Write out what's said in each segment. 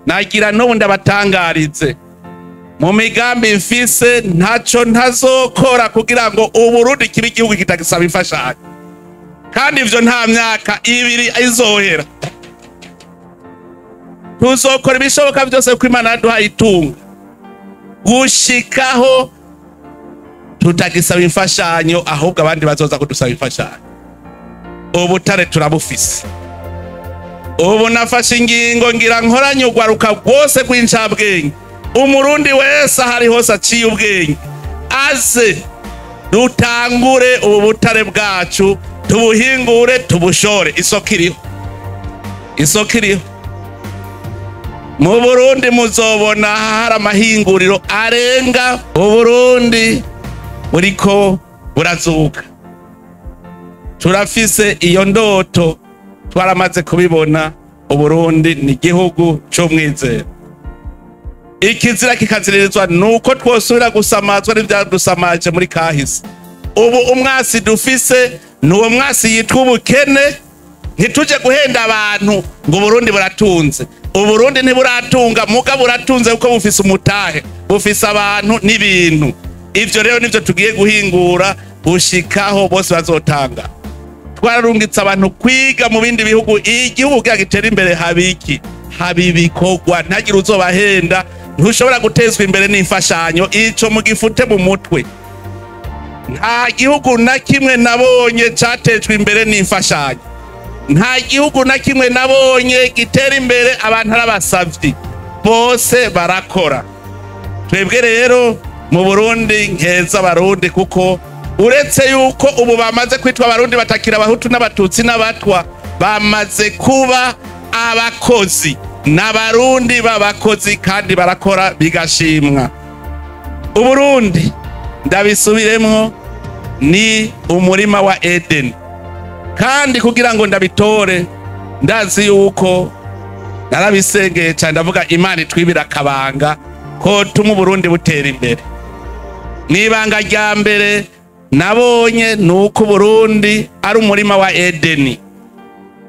Nagira n'ubu ndabatangarize mu migambi mfise ntaco ntazokora kugira ngo Uburundi kibe igihugu kitagisaba imfashanyo, kandi ivyo nta myaka ibiri izohera. Tuzokora ibishoboka byose kuko Imana yaduhaye itunga gushikaho tutagisaba imfashanyo, ahubwo abandi bazoza kudusaba imfashanyo. Ubutare turabufise. Ubu nafashe ingingo ngira nkoranye urwaruka rwose rw'incabwenge, umurundi wese ahari hose aciye ubwenge aze dutangure ubu butare bwacu, tubuhingure, tubushore. Isoko iriho, isoko iriho mu Burundi. Muzobona hari amahinguriro arenga. Uburundi buriko burazuka, turafise iyo ndoto, twaramaze kubibona. Uburundi ni igihugu c'umwizero. Ikizira kikaziririzwa nuko twosubira gusamazwa n'ivyadusamaje muri kahise. Ubu umwasi dufise nuwo mwasi yitwa ubukene. Ntituje guhenda abantu ngo Uburundi buratunze. Uburundi ntiburatunga, muga buratunze kuko bufise umutahe, bufise abantu n'ibintu. Ivyo rero nivyo tugiye guhingura gushikaho bose bazotanga. Twararungitse abantu kwiga mu bindi bihugu. Igihugu kugira gitera imbere habiki haba ibikorwa, ntagire uzobahenda. Ntushobora gutezwa imbere n'imfashanyo, ico mugifute mu mutwe. Nta gihugu na kimwe nabonye catejwe imbere n'imfashanyo, nta gihugu na kimwe nabonye gitera imbere abantu ari abasavyi, bose barakora. Twebwe rero mu Burundi nkeza abarundi, kuko uretse yuko ubu bamaze kwitwa abarundi batakira abahutu n'abatutsi n'abatwa, bamaze kuba abakozi n'abarundi b'abakozi kandi barakora bigashimwa. Uburundi, ndabisubiremwo, ni umurima wa Eden. Kandi kugira ngo ndabitore, ndazi yuko narabisengeye cyane, ndavuga Imana itwibira akabanga ko tuma Uburundi butera imbere. N'ibanga rya mbere nabonye nuko Uburundi ari umurima wa Edeni.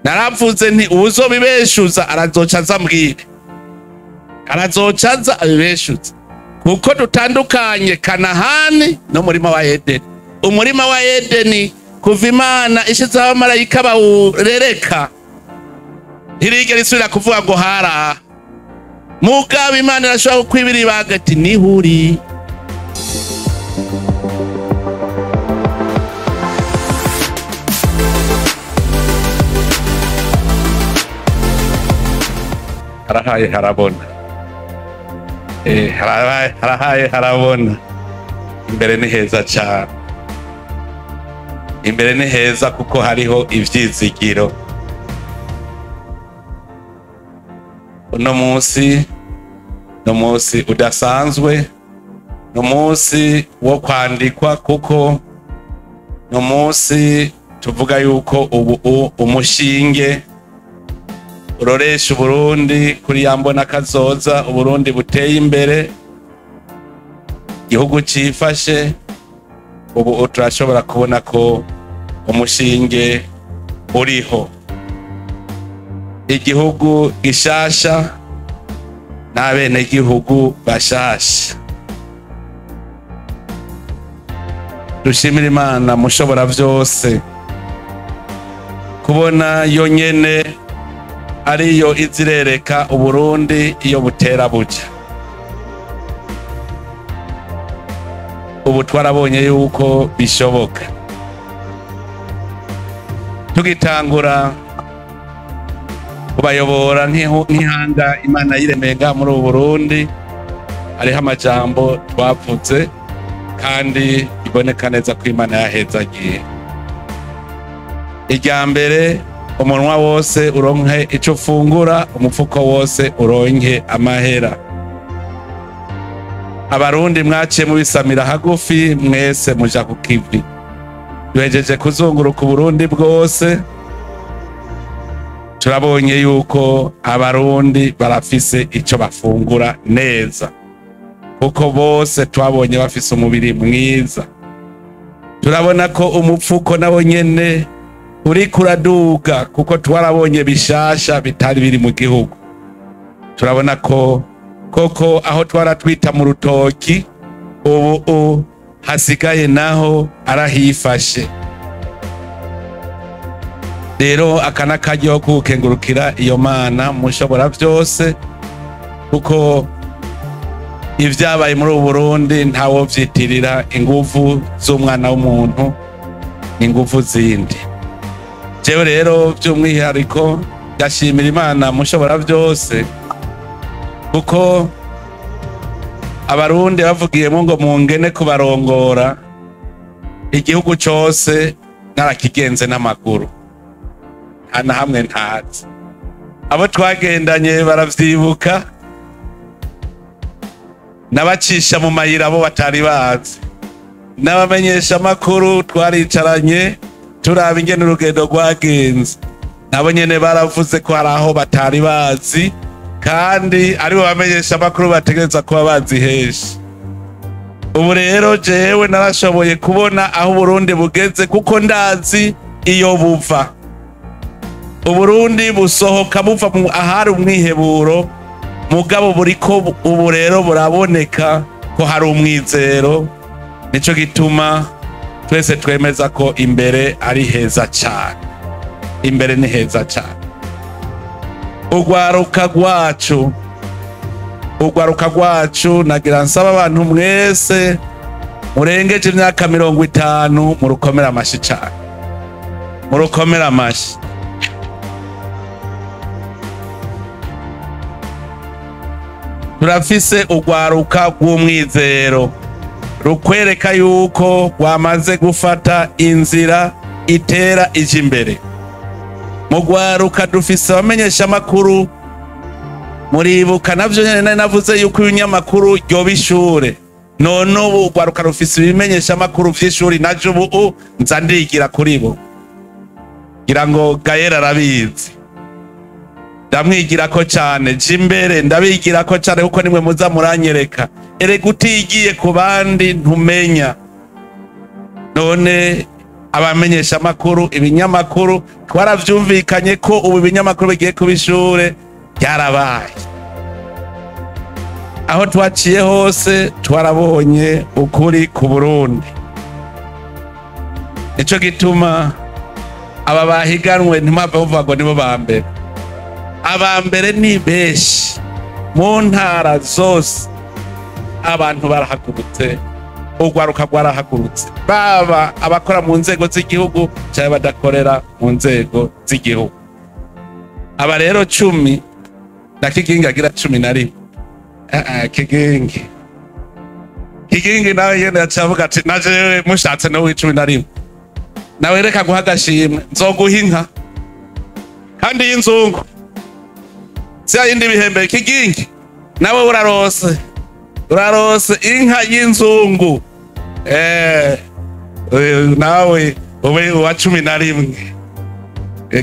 Naravuze nti uwuzobibeshuza arazoca aza mbwire, arazoca aza abibeshuza, kuko dutandukanye Kanahani n'umurima wa Edeni. Umurima wa Edeni kuva Imana ishizeho abamarayika bawurereka, ntirigera isubira kuvuga ngo haraha. Mugabo Imana irashobora kukwibira ibanga ati nihuri. Harahaye harabona, harahaye harabona. Imbere ni heza cyane, imbere ni heza kuko hariho ivyizigiro. Uno munsi ni umunsi udasanzwe, ni umunsi wo kwandikwa, kuko ni umunsi tuvuga yuko ubu umushinge uroresha Uburundi kuri ya mbona kazoza. Uburundi buteye imbere, igihugu cifashe. Ubu turashobora kubona ko umushinge uriho, igihugu gishasha n'abenegihugu bashasha. Dushimira Imana mushobora vyose kubona yonyene ariyo izirereka Uburundi iyo butera buja. Ubu twarabonye yuko bishoboka. Tugitangura kubayobora nk'ihanga Imana yiremenga muri ubu Burundi, hariho amajambo twavuze kandi iboneka neza ko Imana yahezagiye. Irya mbere, umunwa wose uronke ico ufungura, umufuko wose uronke amahera. Abarundi mwaciye mubisamira hagufi, mwese muja ku kivi. Duhejeje kuzunguruka Uburundi bwose, turabonye yuko abarundi barafise ico bafungura neza, kuko bose twabonye bafise umubiri mwiza. Turabona ko umupfuko nawo nyene uriko uraduga, kuko twarabonye bishasha bitari biri mu gihugu. Turabona ko koko aho twaratwita mu rutoki ubu hasigaye naho arahifashe. Rero aka n'akaryo ko gukengurukira iyo Mana mushobora byose, kuko ivyabaye muri ubu Burundi ntawovyitirira inguvu z'umwana w'umuntu, inguvu zindi. Jewe rero by'umwihariko ndashimira Imana mushobora byose, kuko abarundi bavugiyemo ngo mungene kubarongora igihugu cose narakigenze n'amaguru, nta na hamwe ntazi. Abo twagendanye baravyibuka, n'abacisha mu mayira abo batari bazi, n'abamenyesha makuru twaricaranye turaba ingene urugendo rwagenze, nabo nyene baravuze ko hari aho batari bazi, kandi aribo bamenyesha makuru bategereza kuba bazi henshi. Ubu rero jewe narashoboye kubona aho Uburundi bugeze, kuko ndazi iyo buva. Uburundi busohoka buva mu ahari umwiheburo, mugabo buriko ubu rero buraboneka ko hari umwizero. Nico gituma twese twemeza ko imbere ari heza cyane, imbere ni heza cyane. Urwaruka rwacu, urwaruka rwacu, nagira nsaba abantu mwese murengeje imyaka 50 murukomera amashi cyane, murukomera amashi. Turafise urwaruka rw'umwizero rukwereka yuko rwamaze gufata inzira itera ija imbere. Mu rwaruka dufise abamenyesha makuru, muribuka navyo nyene nari navuze yuko ibinyamakuru ryoba ishure. None ubu urwaruka rufise ibimenyesha makuru vy'ishuri, naje ubu nza ndigira kuri bo, ngira ngo Gael arabizi, ndamwigirako cane, je imbere ndabigirako cane, kuko nimwe muza muranyereka. Erega utigiye ku bandi ntumenya. None abamenyesha makuru, ibinyamakuru twaravyumvikanye ko ubu ibinyamakuru bigiye kuba ishure, byarabaye. Aho twaciye hose twarabonye ukuri ku Burundi. Nico gituma aba bahiganwe ntimwava muvuga ngo nibo ba mbere. Aba mbere ni benshi mu ntara zose, abantu barahagurutse, urwaruka rwarahagurutse, baba abakora mu nzego z'igihugu cyangwa badakorera mu nzego z'igihugu. Aba rero 10 na Kigingi agira 11. Kigingi nawe yene yacavuga ati naje mushatse no 11, nawe reka guha agashimwe, nzoguha inka kandi y'inzungu, si yindi bihembe. Kigingi nawe urarose, urarose inka y'inzungu, nawe ube uwa 11,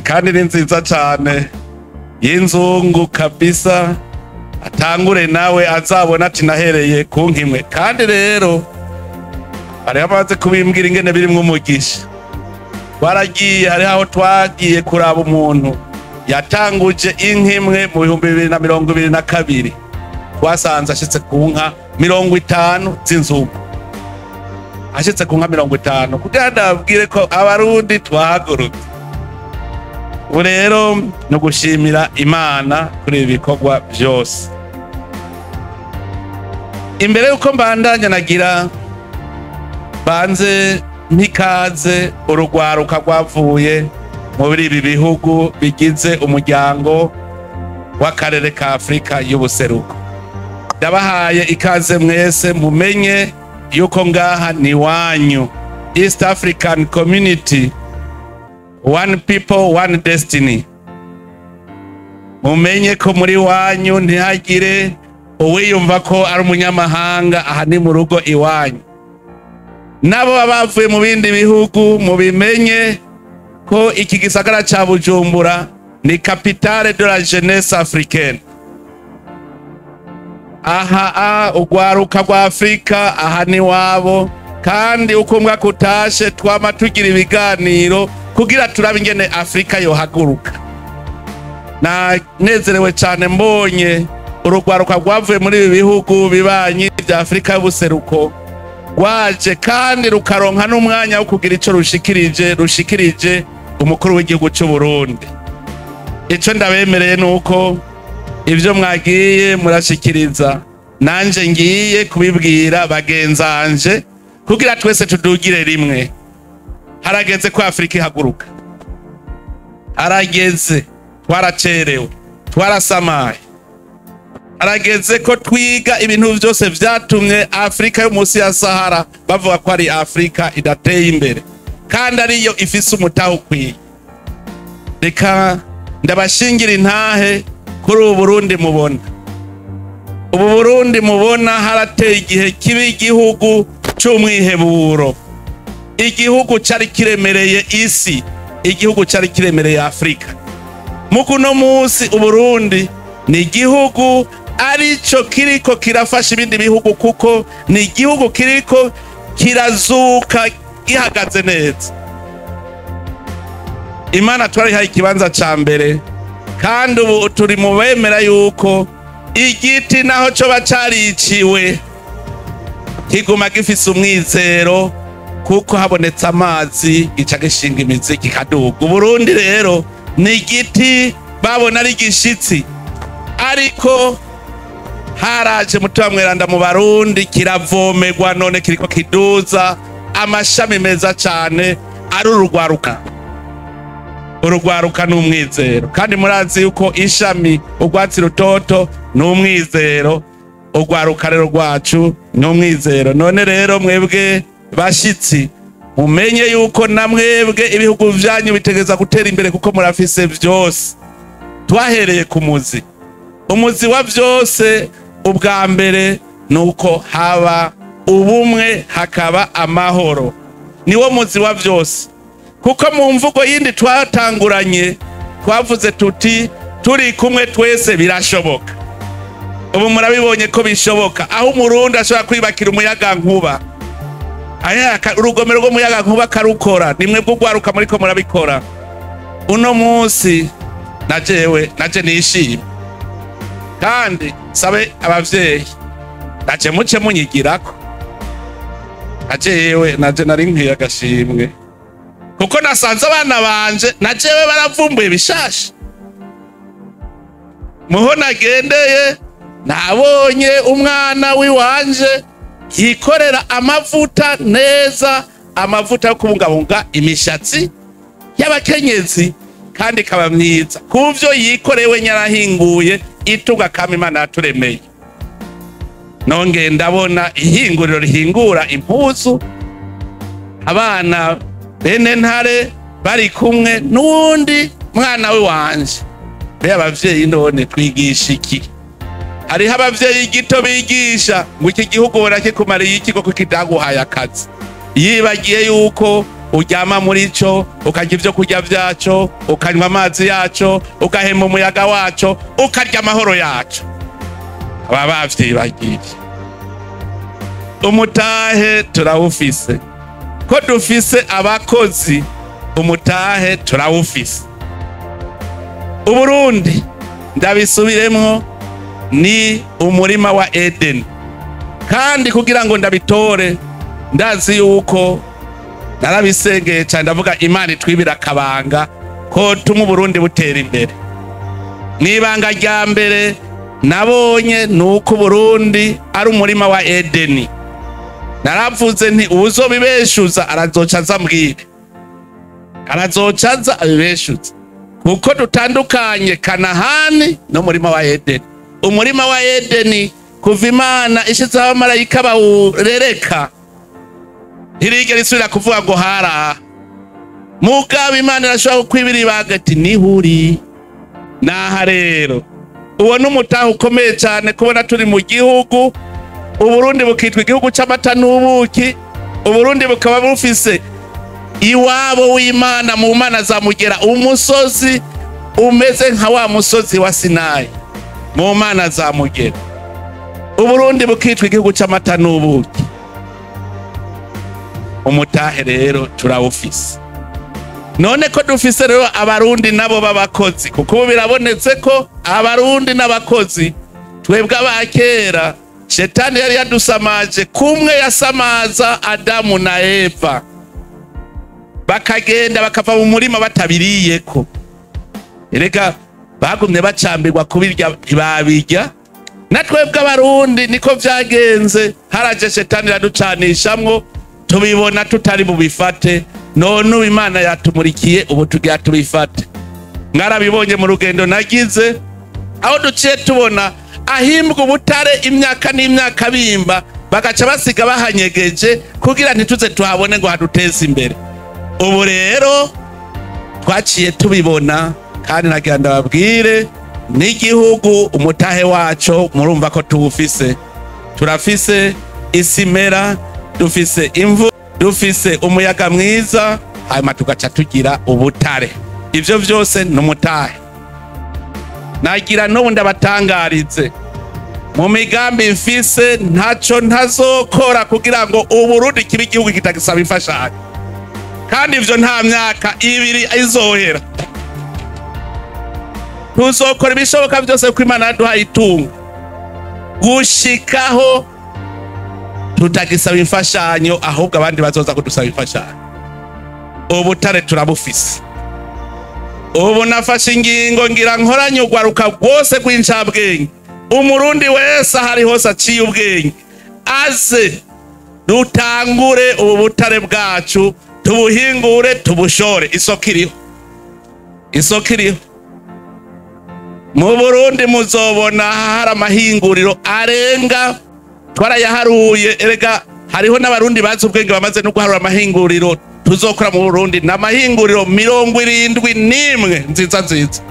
kandi ni nziza cyane y'inzungu kabisa. Atangure nawe azabona ati nahereye ku nkimwe. Kandi rero hariho amaze kubimbwira ingene birimwo umugisha. Twaragiye, hariho aho twagiye kuraba umuntu yatanguje inkimwe mu 2022, twasanze ashitse ku nka 50 z'inzungu, ashitse ku nka 50. Kugira ndababwire ko abarundi twahagurutse. Ubu rero no gushimira Imana kuri ibi bikorwa byose. Imbere yuko mbandanya nagira banze mpikaze urugwaruka rwavuye muri ibi bihugu bigize umuryango w'akarere ka Afrika y'ubuseruko. Ndabahaye ikaze mwese, mumenye yuko ngaha ni wanyu. East African Community, one people, one destiny. Mumenye ko muri wanyu, ntihagire uwiyumva ko ari umunyamahanga, aha ni mu rugo iwanyu. Nabo bavuye mu bindi bihugu mubimenye ko iki gisagara ca Bujumbura ni capitale de la jeunesse africaine. Aha urwaruka rwa Afrika aha ni wabo, kandi uko umwaka utashe twama tugira ibiganiro kugira turabe ingene Afrika yohaguruka. Nanezerewe cyane mbonye Urugwaruka rwavuye muri ibi bihugu bibanyi vya Afrika y'ubuseruko rwaje kandi rukaronka n'umwanya wo kugira ico rushikirije umukuru w'igihugu c'u Burundi. Ico ndabemereye nuko ivyo mwagiye murashikiriza nanje ngiye kubibwira bagenzanje kugira twese tudugire rimwe. Harageze ko Afrika ihaguruka, harageze, twaracerewe, twarasamaye. Harageze ko twiga ibintu vyose vyatumye Afrika yo munsi ya Sahara bavuga ko ari Afrika idateye imbere kandi ariyo ifise umutahe ukwiye. Reka ndabashingira intahe kuri ubu Burundi mubona. Ubu Burundi mubona harateye igihe kibi, igihugu c'umwiheburo, igihugu cari kiremereye isi, igihugu cari kiremereye Afrika. Mugu no munsi Uburundi ni igihugu arico kiriko kirafasha ibindi bihugu, kuko ni igihugu kiriko kirazuka gihagaze neza. Imana twarihaye ikibanza ca mbere, kandi ubu turi mu bemera yuko igiti naho coba cariciwe kiguma gifise umwizero, kuko habonetse amazi gica gishinga imizi kikaduga. Uburundi rero ni igiti babona ari igishitsi, ariko haraje Mutima Mweranda mu Barundi kiravomerwa, none kiriko kiduza amashami meza cane ari urugwaruka. Urugwaruka n'umwizero, kandi murazi yuko ishami urwatsi rutoto n'umwizero, urwaruka rero rwacu n'umwizero. None rero mwebwe bashitsi mumenye yuko namwebwe ibihugu vyanyu bitegeza gutera imbere, kuko murafise vyose. Twahereye ku muzi, umuzi wa vyose ubwa mbere nuko haba ubumwe, hakaba amahoro, niwo muzi wa vyose. Kuko mu mvugo yindi twatanguranye twavuze tuti turi kumwe twese birashoboka. Ubu murabibonye ko bishoboka, aho umurundi ashobora kwibakira umuyaga nkuba, urugomero rw'umuyaga nkuba karukora, nimwe bw'ugwaruka muriko murabikora. Uno munsi najewe naje nishimye, kandi sabe abavyeyi naje muce munyigirako, najewe naje nari nkwiye agashimwe, kuko nasanze abana banje najewe baravumbuye bishasha. Muho nagendeye nabonye umwana wiwanje yikorera amavuta neza, amavuta yo kubungabunga imishatsi y'abakenyezi kandi ikaba myiza, kuvyo yikorewe nyarahinguye itunga kama Imana yaturemeye. Nonge ndabona ihinguriro rihingura impuzu, abana bene ntare bari kumwe n'uwundi mwana we wanje. Be abavyeyi none twigisha iki? Hariho abavyeyi gito bigisha ngo iki gihugu barakikumariye iki koko kidaguhaye akazi, yibagiye yuko uryama muri co, ukarya ivyo kurya vyaco, ukanywa amazi yaco, ugahema umuyaga waco, ukarya amahoro yaco. Aba bavyibagiye. Umutahe turawufise, ko dufise abakozi, umutahe turawufise. Uburundi ndabisubiremwo ni umurima wa Eden, kandi kugira ngo ndabitore ndazi yuko narabisengeye cyane, ndavuga Imana itwibira akabanga ko tuma Uburundi butera imbere. Mwibanga rya mbere nabonye nuko Uburundi ari umurima wa Edeni. Naravuze nti uwuzobibeshuza arazoca aza mbwire, arazoca aza abibeshuza, kuko dutandukanye Kanahani n'umurima wa Edeni. Umurima wa Edeni kuva Imana ishizeho abamarayika bawurereka ntirigera isubira kuvuga ngo haraha. Mugabo Imana irashobora kukwibira ibanga ati nihuri naha. Rero uwo n'umutahe ukomeye cyane kubona turi mu gihugu, Uburundi bukitwa igihugu c'amata n'ubuki, Uburundi bukaba bufise iwabo w'Imana mu mana za Mugera, umusozi umeze nka wa musozi wa Sinayi mu mana za Mugera. Uburundi bukitwa igihugu c'amata n'ubuki. Umutahe rero turawufise. None ko dufise rero abarundi nabo b'abakozi, kuko ubu birabonetse ko abarundi n'abakozi Twebwe abakera shetani yari yadusamaje kumwe yasamaza Adamu na Eva, bakagenda bakava mu murima batabiriyeko. Erega bagumye bacambirwa kubirya ntibabirya. Na twebwe abarundi niko vyagenze, haraje shetani iraducanishamwo tubibona tutari bubifate. None ubu Imana yatumurikiye, ubu tugira tubifate. Mwarabibonye mu rugendo nagize, aho duciye tubona ahimbwa ubutare imyaka n'imyaka bimba, bagaca basiga bahanyegeje kugira ntituze tuhabone ngo haduteze imbere. Ubu rero twaciye tubibona, kandi nagira ndababwire n'igihugu umutahe waco murumva ko tuwufise. Turafise isimera, dufise imvu, dufise umuyaga mwiza, hanyuma tugaca tugira ubutare. Ivyo vyose ni umutahe. Nagira n'ubu ndabatangarize, mu migambi mfise ntaco ntazokora kugira ngo Uburundi kibe igihugu kitagisaba imfashanyo, kandi ivyo nta myaka ibiri izohera. Tuzokora ibishoboka byose kuko Imana yaduhaye itungo, gushikaho tutagisaba imfashanyo, ahubwo abandi bazoza kudusaba imfashanyo. Ubutare turabufise. Ubu nafashe ingingo ngira nkoranye urwaruka rwose rw'incabwenge, umurundi wese ahari hose aciye ubwenge aze dutangure ubu butare bwacu, tubuhingure, tubushore. Isoko iriho, isoko iriho mu Burundi. Muzobona hari amahinguriro arenga, twarayaharuye. Erega hariho n'abarundi bazi ubwenge bamaze no guharura amahinguriro tuzokora mu Burundi. Ni amahinguriro 71 nziza nziza,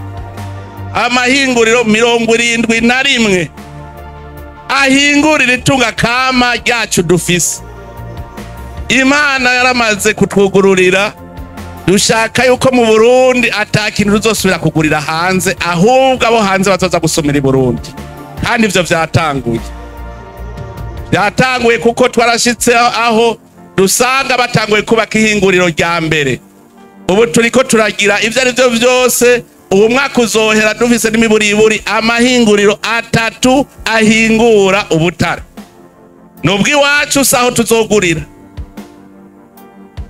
amahinguriro 71 ahingurira itunga kama ryacu dufise. Imana yaramaze kutwugururira, dushaka yuko mu Burundi ata kintu tuzosubira kugurira hanze, ahubwo abo hanze bazoza gusomera i Burundi. Kandi ivyo vyatanguye, vyatanguye kuko twarashitse aho dusanga batanguye kubaka ihinguriro rya mbere. Ubu turiko turagira ivyo ari vyo vyose, ubu mwaka uzohera dufise n'imiburiburi amahinguriro 3 ahingura ubutare. Nubwo iwacu saho tuzogurira.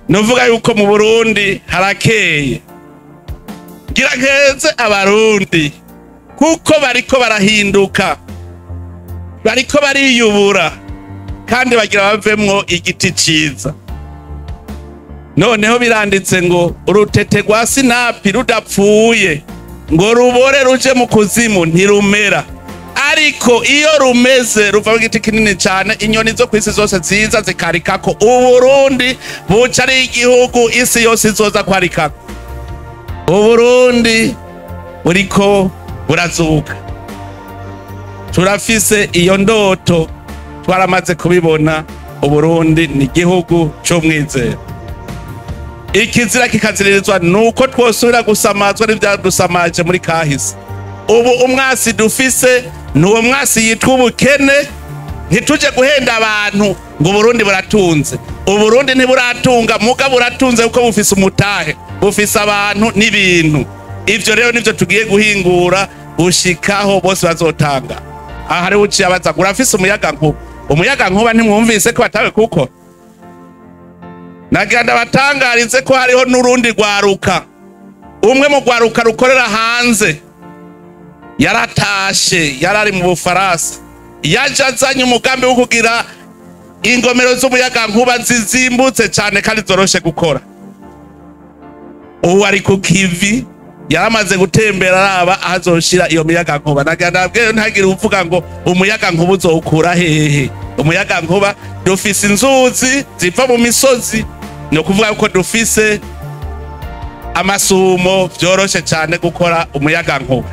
Nuvuga yuko mu Burundi harakeye. Ngira nkeze abarundi kuko bariko barahinduka, bariko bariyubura, kandi bagira bavemwo igiti ciza. Noneho biranditse ngo urutete rwa sinapi rudapfuye ngo rubore ruje mu kuzimu ntirumera, ariko iyo rumeze ruva mu giti kinini cyane, inyoni zo kwisi zose ziza zikarikako. Uburundi buca ari igihugu isi yose izoza kwarikako. Uburundi buriko burazuka. Turafise iyo ndoto, twaramaze kubibona. Uburundi ni igihugu c'umwizero. Ikizira kikaziririzwa nuko twosubira gusamazwa n'ivyadusamaje muri kahise. Ubu umwasi dufise nuwo mwasi yitwa ubukene. Ntituje guhenda abantu ngo Uburundi buratunze. Uburundi ntiburatunga, muga buratunze kuko bufise umutahe, bufise abantu n'ibintu. Ivyo rero nivyo tugiye guhingura gushikaho bose bazotanga. Aha hariho uciye abaza ngo urafise umuyaga nkuba. Umuyaga nkuba ntimwumvise ko batawe kuko nagira ndabatangarize ko hariho n'urundi rwaruka. Umwe mu rwaruka rukorera hanze yaratashe, yarari mu Bufaransa, yaje azanye umugambi wo kugira ingomero z'umuyaga nkuba zizimbutse cyane kandi zoroshe gukora. Ubu ari ku kivi, yaramaze gutembera araba ahazoshira iyo miyaga nkuba. Nagira ndabwire ntagire uvuga ngo umuyaga nkuba uzowukura hehe. Umuyaga nkuba dufise inzuzi ziva mu misozi, ni ukuvuga ko dufise amasumo, vyoroshe cyane gukora umuyaga nkuba.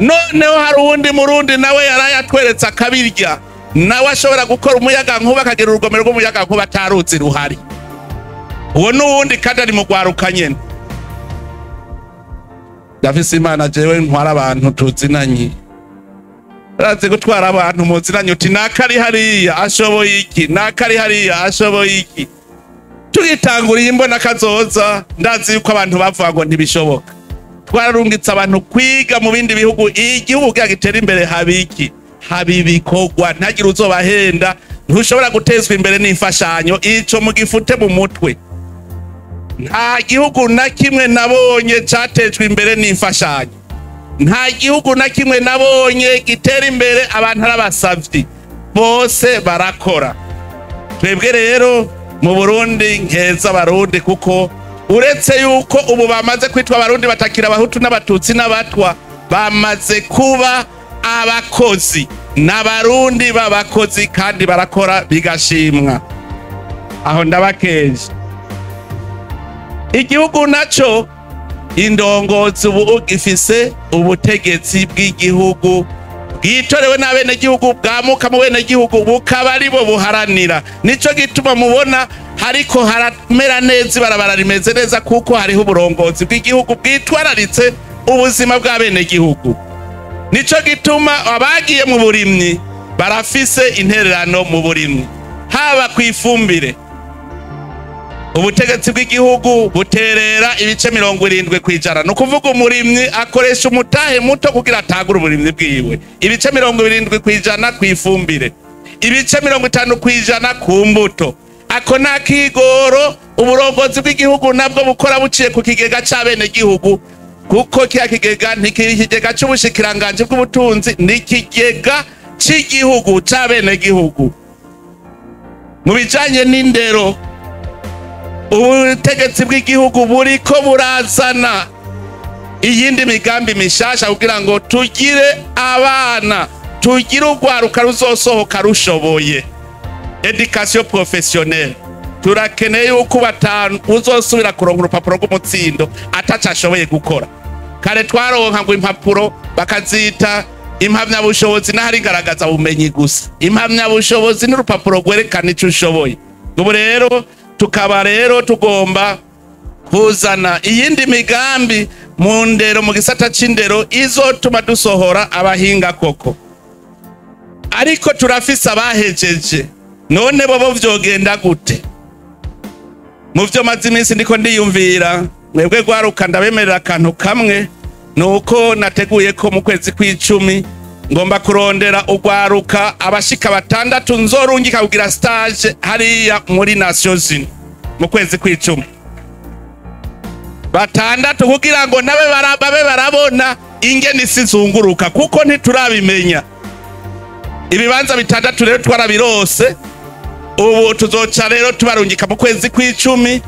Noneho hari uwundi murundi nawe yarayatweretse akabirya, nawe ashobora gukora umuyaga nkuba akagira urugomero rw'umuyaga nkuba ataruzi ruhari. Uwo n'uwundi kandi ari mu rwaruka nyene. Ndafise Imana jewe ntwara abantu tuzinanye. Urazi gutwara abantu muzinanye uti nakari hariya ashoboye iki, nakari hariya ashoboye iki. Tugitanguriye imbona kazoza, ndazi yuko abantu bavuga ngo ntibishoboka. Twararungitse abantu kwiga mu bindi bihugu, igihugu kugira gitere imbere habiki. Haba ibikorwa, ntagire uzobahenda. Ntushobora gutezwa imbere n'imfashanyo, ico mugifute mu mutwe. Nta gihugu na kimwe nabonye catejwe imbere n'imfashanyo. Nta gihugu na kimwe nabonye gitera imbere abantu ari abasavyi, bose barakora. Twebwe rero mu Burundi, nkeza Abarundi, kuko uretse yuko ubu bamaze kwitwa Abarundi, batakira Abahutu n'Abatutsi n'Abatwa, bamaze kuba abakozi, n'Abarundi b'abakozi kandi barakora bigashimwa. Aho ndabakeje. Igihugu naco, indongozi ubu gifise ubutegetsi bw'igihugu bwitorewe n'abenegihugu, bwamuka mu benegihugu, bukaba aribo buharanira. Nico gituma mubona hariko haramera neza, ibarabara rimeze neza, kuko hariho uburongozi bw'igihugu bwitwararitse ubuzima bw'abenegihugu. Nico gituma abagiye mu burimyi barafise intererano mu burimyi, haba ku ifumbire. Ubutegetsi bw'igihugu buterera ibice 70%. Ni ukuvuga umurimyi akoresha umutahe muto kugira atagure uburimyi bwiwe. Ibice 70% ku ifumbire, ibice 50% ku mbuto. Ako ni akigoro uburongozi bw'igihugu nabwo bukora buciye ku kigega c'abenegihugu, kuko kiya kigega ntikiri ikigega c'ubushikiranganji bw'ubutunzi, ni ikigega c'igihugu c'abenegihugu. Mu bijanye n'indero, ubutegetsi bw'igihugu buriko burazana iyindi migambi mishasha kugira ngo tugire abana, tugire urwaruka ruzosohoka rushoboye. Éducation professionnelle, turakeneye yuko batanu uzosubira kuronka urupapuro rw'umutsindo ataco ashoboye gukora. Kare twaronka ngo impapuro bakazita impamyabushobozi, n'ahari igaragaza bumenyi gusa. Impamyabushobozi n'urupapuro rwerekana ico ushoboye. Ubu rero tukaba rero tugomba kuzana iyindi migambi mu ndero, mu gisata c'indero, izotuma dusohora abahinga koko. Ariko turafise abahejeje, none bobo vyogenda gute? Mu vyo maze iminsi ndiko ndiyumvira, mwebwe gwaruka, ndabemerera akantu kamwe, nuko nateguye ko mu kwezi kw'icumi ngomba kurondera ugwaruka abashika batandatu nzorungika kugira stage hariya muri Nations Unies mu kwezi kw'icumi, batandatu, kugira ngo nabe babe barabona ingene isi izunguruka, kuko ntiturabimenya. Ibibanza bitandatu rero twarabirose. Ubu tuzoca rero tubarungika mu kwezi kw'icumi,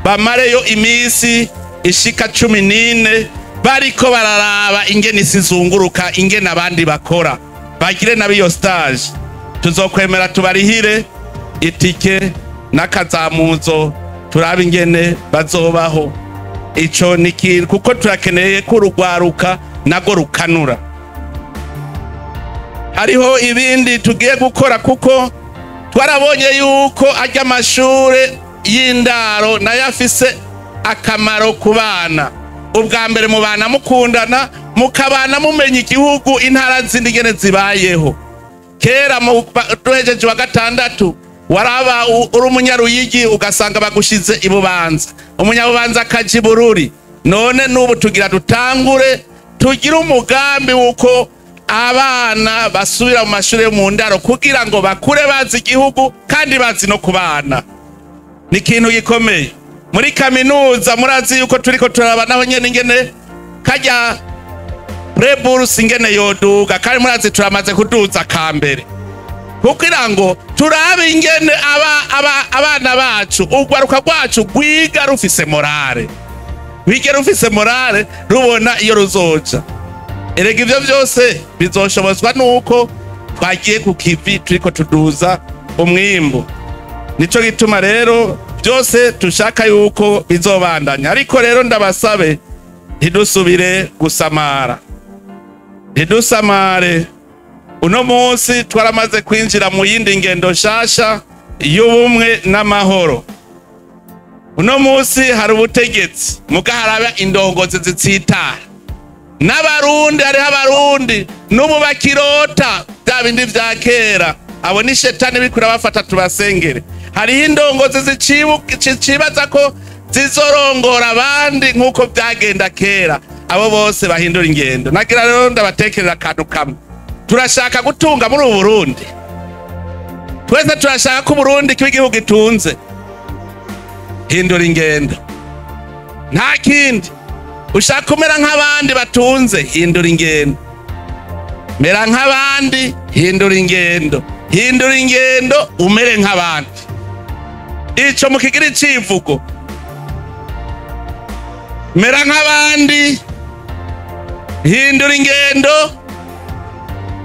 bamareyo iminsi ishika 14 bariko bararaba ingene isi izunguruka, ingene abandi bakora, bagire nabo iyo stage. Tuzokwemera tubarihire itike n'akazamuzo, turabe ingene bazobaho. Ico ni ikintu, kuko turakeneye ko urugwaruka nago rukanura. Hariho ibindi tugiye gukora, kuko twarabonye yuko ajya amashure y'indaro nayo afise akamaro ku bana. Ubwa mbere mubana mukundana, mukabana mumenya igihugu, intara zindi ingene zibayeho. Kera duhejeje wa gatandatu, waraba uri Umunyaruyigi, ugasanga bagushize ibubanza, Umunyabubanza akaja Ibururi. None n'ubu tugira dutangure tugire umugambi w'uko abana basubira mu mashuri yo mu ndaro, kugira ngo bakure bazi igihugu kandi bazi no kubana. Ni ikintu gikomeye. Muri kaminuza, murazi yuko turiko turaba naho nyene ingene kajya prêt-bourse ingene yoduga, kandi murazi turamaze kuduza kambere, kugira ngo turabe ingene abana bacu, urwaruka rwacu rwiga rufise morale, rwige rufise morale, rubona iyo ruzoja. Erega ivyo vyose bizoshobozwa nuko twagiye ku kivi, turiko tuduza umwimbu. Nico gituma rero byose tushaka yuko bizobandanya. Ariko rero ndabasabe, ntidusubire gusamara, ntidusamare. Uno munsi twaramaze kwinjira mu yindi ngendo nshasha y'ubumwe n'amahoro. Uno munsi hari ubutegetsi, muga haraba indongozi zitsitara n'Abarundi. Hariho Abarundi n'ubu bakirota bya bindi vya kera. Abo ni shetani biriko irabafata, tubasengere. Hariho indongozi zicibaza ko zizorongora abandi nk'uko byagenda kera. Abo bose bahindura ingendo. Nagira rero ndabatekerera akantu kamwe. Turashaka gutunga muri ubu Burundi. Twese turashaka ko Uburundi kiba igihugu gitunze. Hindura ingendo, nta kindi. Ushaka kumera nk'abandi batunze, hindura ingendo. Mera nk'abandi, hindura ingendo. Hindura ingendo umere nk'abandi. Ico mukigira icivugo: mera nk'abandi, hindura ingendo.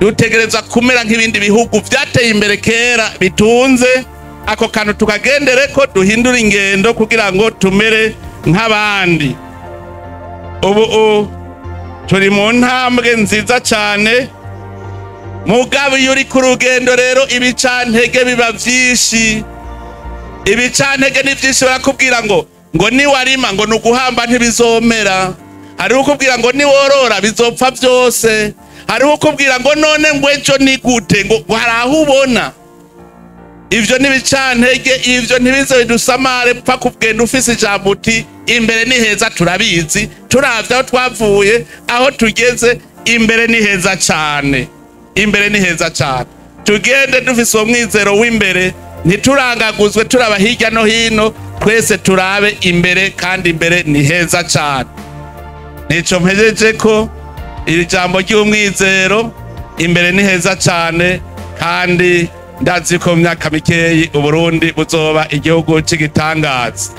Dutegereza kumera nk'ibindi bihugu vyateye imbere kera bitunze. Ako kantu tukagendereko, duhindura ingendo kugira ngo tumere nk'abandi. Ubu turi mu ntambwe nziza cyane. Mugabo iyo uri ku rugendo rero, ibicantege biba vyinshi. Ibicantege ni vyinshi. Barakubwira ngo niwarima, ngo ni uguhamba, ntibizomera. Hariho ukubwira ngo niworora, bizopfa vyose. Hariho ukubwira ngo none ngo ejo ni gute, ngo hari aho ubona. Ivyo n'ibicantege, ivyo ntibize bidusamare. Pfa kugenda ufise ijambo uti: "Imbere ni heza." Turabizi, turavye aho twavuye, aho tugeze, imbere ni heza cane, imbere ni heza cane. Tugende dufise uwo mwizero w'imbere, ntiturangaguzwe turaba hirya no hino. Twese turabe imbere, kandi imbere ni heza cane. Nico mpejeje ko iri jambo ry'umwizero: imbere ni heza cane, kandi ndazi ko mu myaka mikeyi Uburundi buzoba igihugu c'igitangaza.